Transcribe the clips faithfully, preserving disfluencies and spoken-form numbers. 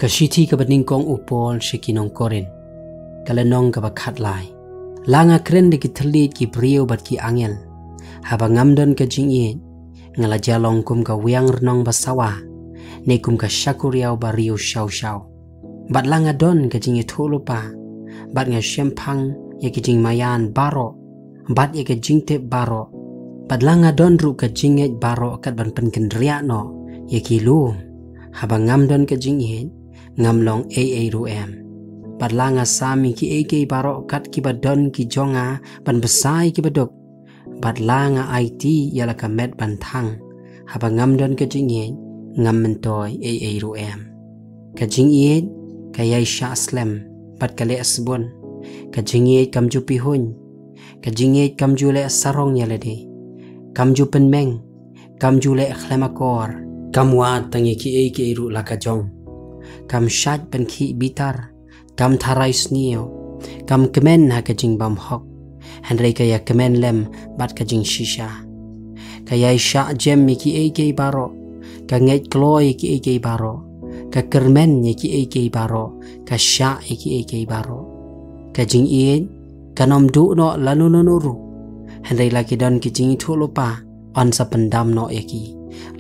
Ka shithi kaba nyngkong u Paul sha ki nong Korinth. Ka lynnong kaba khatlai. La nga kren da ki thylliej ki briew bad ki angel, haba ngam don ka jingïeit, nga la jia long kum ka wiang rnong ba sawa, ne kum ka shakuriaw ba riew shaw shaw. Bad la nga don ka jingïathuhlypa, bad nga shemphang ïa ki jingmaïan baroh, bad ïa ka jingtip baroh. Bad la nga don ruh ka jingngeit baroh kat ban pynkynriah noh ïa ki lum, haba ngam don ka jingïeit, ngam long ei ei ruh em. Bad la nga sam ïa kiei kiei baroh kat kiba don ki jong nga ban bsa ïa kiba duk. Bad la nga aiti ïa la ka met ban thang, haba ngam don ka jingïeit, ngam myntoi ei ei ruh em. Ka jingïeit ka ïai shah slem, bad ka leh sbun. Ka jingïeit kam ju pihuiñ. Ka jingïeit kam ju leh sarong ïa lade. Kam ju pynmeng. Kam ju leh khlem akor. Kam wad tang ïa kiei kiei ruh la ka jong. Kam shait pynkhih bitar. Kam tharai sniew. Kam kmen ha ka jingbymhok. Hynrei ka ïakmen lem bad ka jingshisha. Ka ïai shah jem ïa kiei kiei baroh. Ka ngeit kloi ïa kiei kiei baroh. Ka kyrmen ïa kiei kiei baroh. Ka shah ïa kiei kiei baroh. Ka jingïeit kan ym duh noh lano lano ruh. Hynrei la ki don ki jingïathuhlypa, yn sa pyndam noh ïa ki.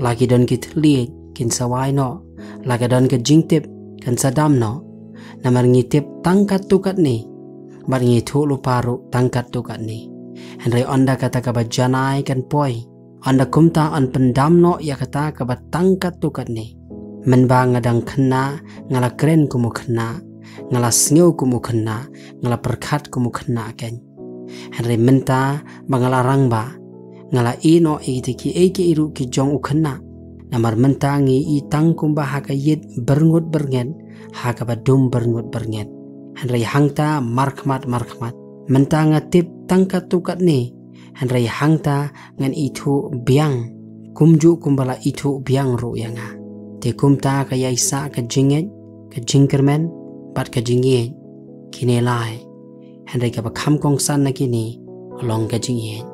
La ki don ki thylliej, kin sa wai noh. La ka don ka jingtip, kan sa dam noh. Namar ngi tip tang katto katne, bad ngi ïathuhlypa ruh tang katto katne. Hynrei ynda kata kaba janai kan poi, ynda kumta yn pyndam noh ïa kata kaba tang katto katne. Mynba nga dang khynnah, nga la kren kum u khynnah, nga la sngew kum u khynnah, nga la pyrkhat kum u khynnah keiñ. Hynrei mynta ba nga la rangbah, nga la ïeh noh ïa kita kiei kiei ruh ki jong u khynnah. Namar mynta ngi ïeh tang kumba ha ka ïit byrngut byrnget, ha kaba dum byrngut byrnget. Hynrei hangta markhmat markhmat. Mynta nga tip tang katto katne. Hynrei hangta ngan ithuh biang, kumjuh kumba la ithuh biang ruh ïa nga. Te kumta ka ïai sah ka jingngeit, ka jingkyrmen, bad ka jingïeit. Kine lai. Hynrei kaba kham kongsan na kine, long ka jingïeit.